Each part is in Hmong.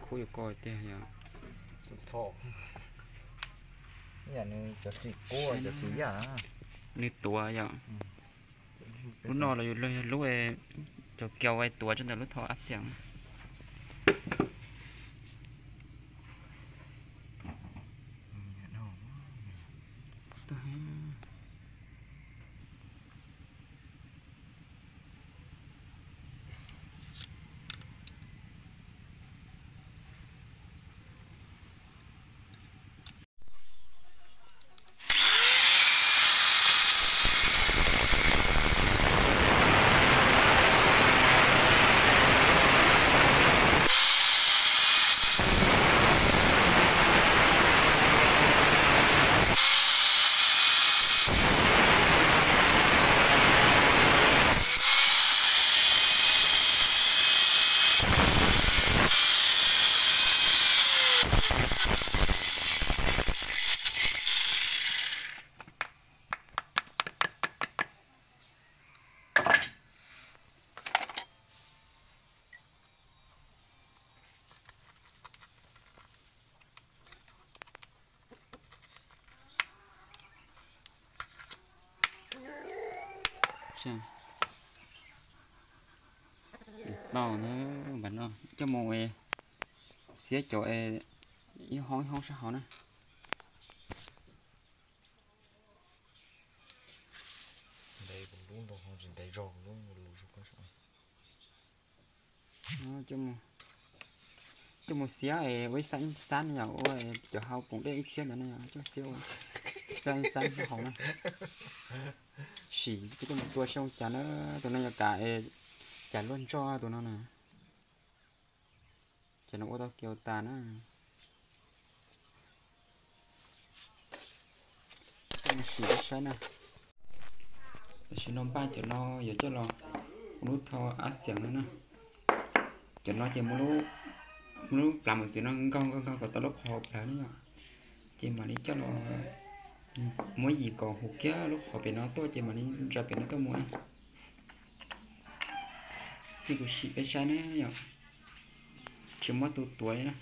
Kuv yuav ko tiag yog, cov xim kub, cov xim yaj, nws tuav yom. Lub no los yog lub cov kiau tuav rau ntawm lub thau ab txiam. Tau na, coj mus xiab cov ib hoob ib hoob sab hauv na. Coj mus xiab ua ib xab, ib xab yom, ua cov hau poom dej ib txhiab ntawd na yom, coj xiab ua ib xab ib xab sab hauv na. Sim coj mus tua seb ua cas na. Tus no yog kav, kav luaj ntsoj tus no na. Ces no ua tau kiag tas na. Sim saib na. Tam sim no npaj cov no yuav coj los ua lub thau ab xiam no na. Cov no ces muab lub plav mus txwv no nkaug nkaug nkaug kom tau lub qhov plav na yom. Ces mam li coj los muab yim kom huv kiag lub qhov pem no tuaj ces mam li ntsaws pem no tuaj mus na. Ces kuv sim peb saib na yom, tsis muab tus tuav li na.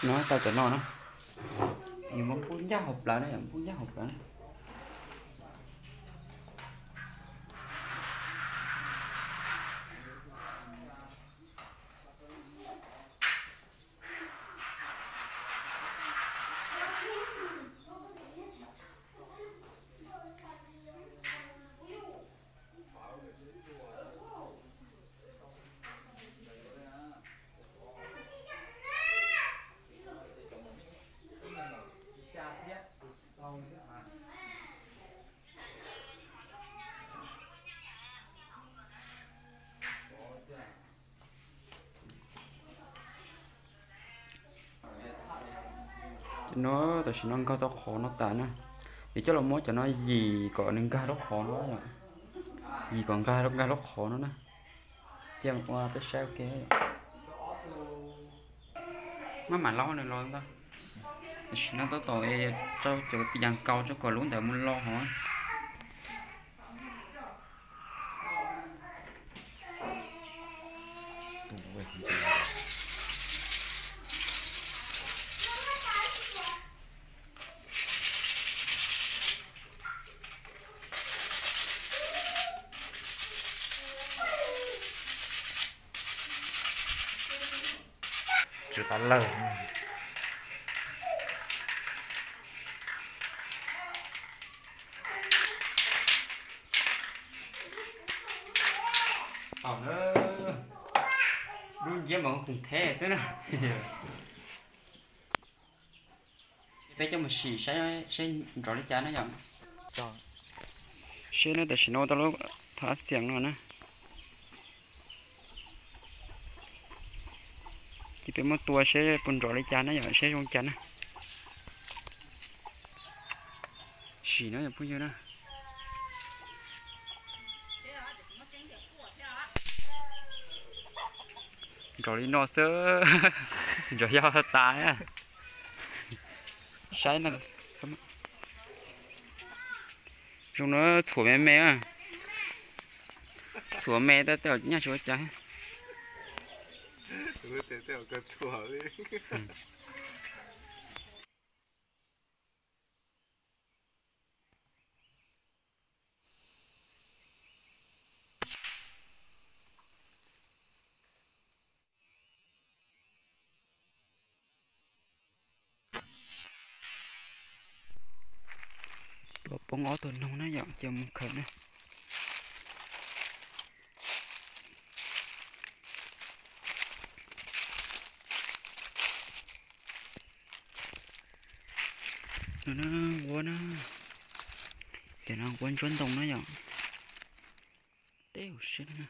No tau cov no na, nws muab pub ncaj hauv plawv na, pub ncaj hauv plawv na. No tam sim no nkaug tau qhov no tas na, Ces coj los muab cov no yim kom nws nkag lub qhov no, yim kom nkag nkag lub qhov no na. Cia ua peb saib ua ke. Maj mam laub nws los ntag. Tam sim no tab tom rau cov yas nkaus rau kom lub ntawd mus los hov. Tsw tas lawm. Tau na, dub nciab mas khoom theb xwb na. Peb coj mus sim saib seb nrov li cas na yom. Seb na, tam sim no tau lub thaj xiam no na. Ces peb muab tua seb puas nrov li cas na yom, seb zoo cas na. Sim na yom phooj ywg na. Nrov li no xwb, nrov yog tas. Saib na, zoo na, txhuam me me, txhuam me tej nyaj tsis ua cas. Tua poob ob tug noog na yom, ces mus khaws na. No na, nquab na, tiam no nquab ntsuab ntoo na yom. Teb huv si na.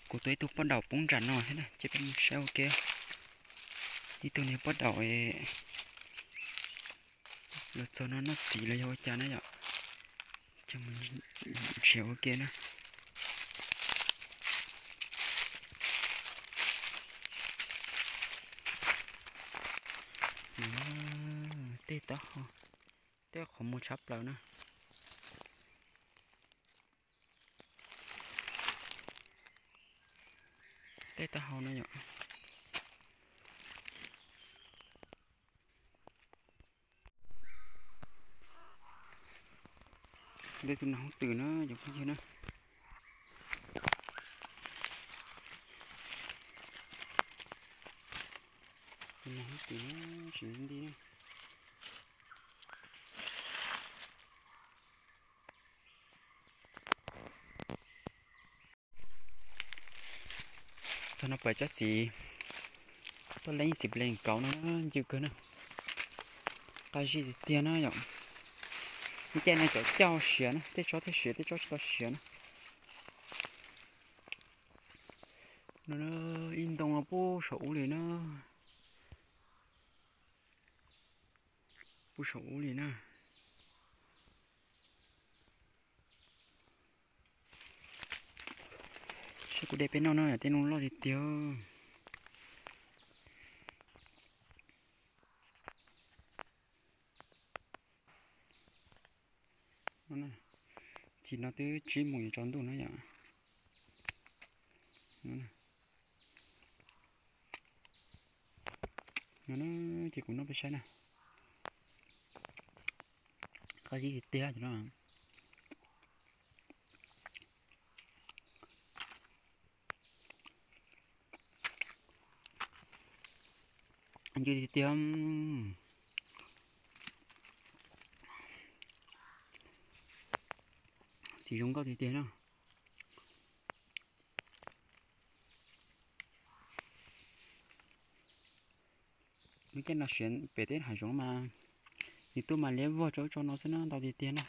Kuv tua ib tug poj daum poob nram no thiab na, ces peb mus saib ua ke. Ib tug niag poj daum los txog no noj txiv los yog ua cas na yom. Ces mus nrhiav ua ke na. Tej taub hau, tej qhov muag tshab plaws na. Tej taub hau no yom. Tus no hoob twm na cov phooj ywg na. Tus no hoob twm na, tsis nti na. Txog no pais tsob txiv tuaj leej txiv plees kauv no ncw kawg na. Qab zib tiag tiag na yom. Lub caij no cov cauj siav na, tej tsob thiaj siav, tej tsob tsis tau siav na. No ib ntoo no pub saum ub li na. Pub saum ub li na. Saib kuv de peb noj no, tej no loj tiag tiag. Txiv no twb tsib moos yuav tsaus ntuj na yom. No na, ces kuv noj peb saib na. Qab zib tiag tiag no. Ncw tiag tiag. Txiv zoo nkauj tiag tiag no. Lub caij no siav pem teb hav zoov mas nws tuaj mas liab vog rau ub rau no xwb na, ntau tiag tiag na.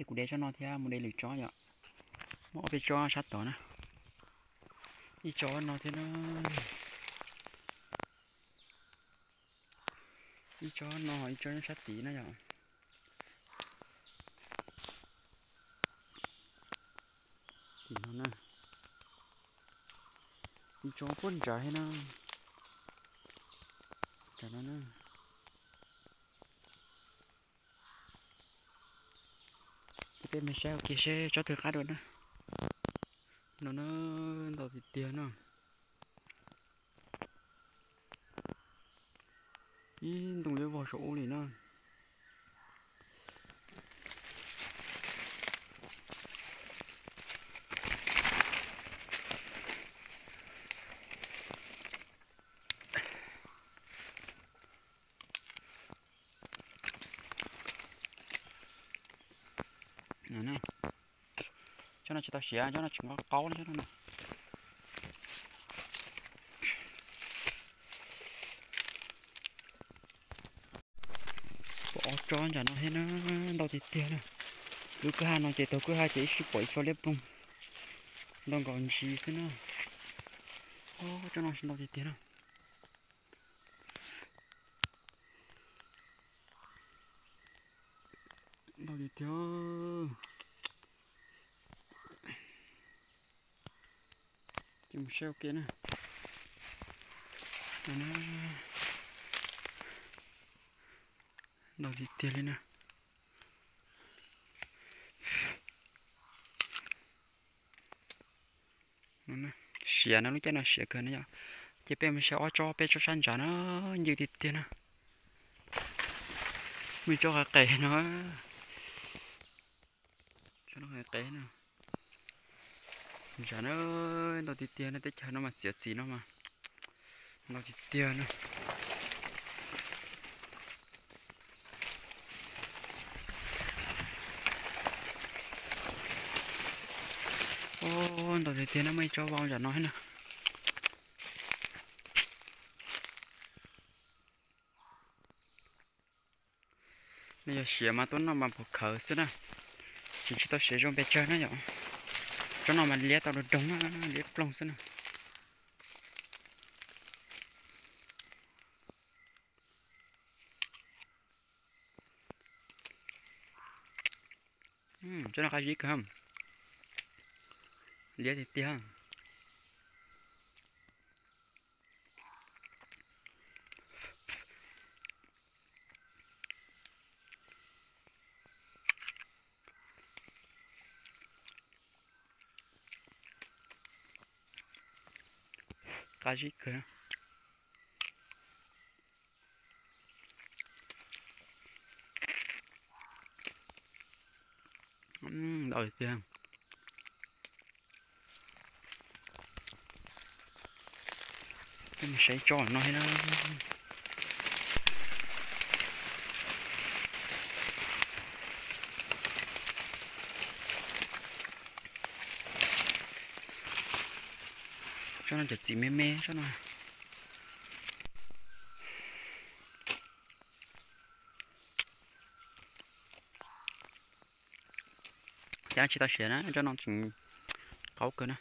kuv de tsob no thiab mus de lwm tsob yom. Muaj ob peb tsob sab tod na. Ib tsob no thiab na. Ib tsob no, ib tsob nyob sab tid na yom. Tim no na. Ib tsob puag ntsawg thiab na. Ntsawg no na. Ces peb mus saib ua ke seb tsob twg qab dua na. No na, ntau tiag tiag no. Ib ntoo liab vog saum ub li na. Tsob no tsis tau siav, tsob no tsis nqo qaub li tsob no. Pom ob tsob ntsawg no thiab na, ntau tiag tiag na. Lub kwj ha no ces taug kwj ha ces ib sij pom ib tsob liab ploog ntau nkaus ntsis xwb na. Tsob no tsis ntau tiag tiag na. Ntau tiag tiag. Ces mus saib ua ke na. Ntau tiag tiag li na. Siav no, lub caij no siav kawg no yom. Ces peb mus saib ob tsob, peb tsob sab ntsawg no, ncw tiag tiag na. Muaj ib tsob qe qe no. Tsob no qe qe na. Ntsawg na, ntau tiag tiag no, teb chaws no mas txiav txim no mas ntau tiag tiag na. Ntau tiag tiag no, muaj ib tsob vau ntsawg no thiab na. Nws yog siav mas tuaj noj mas puas khawv xwb na. Tseem tsis tau siav zoo pes tsawg na yom. Tsob no mas liab tau doog doog na, liab ploog xwb na. Tsob no qab zib kawg, liab tiag tiag. Qab zib kawg. Ntau tiag. Peb mus saib tsob no thiab na. Tsob no cov txiv me me tsob no. Cas tsis tau siav na, tsob no tseem qaub kawg na.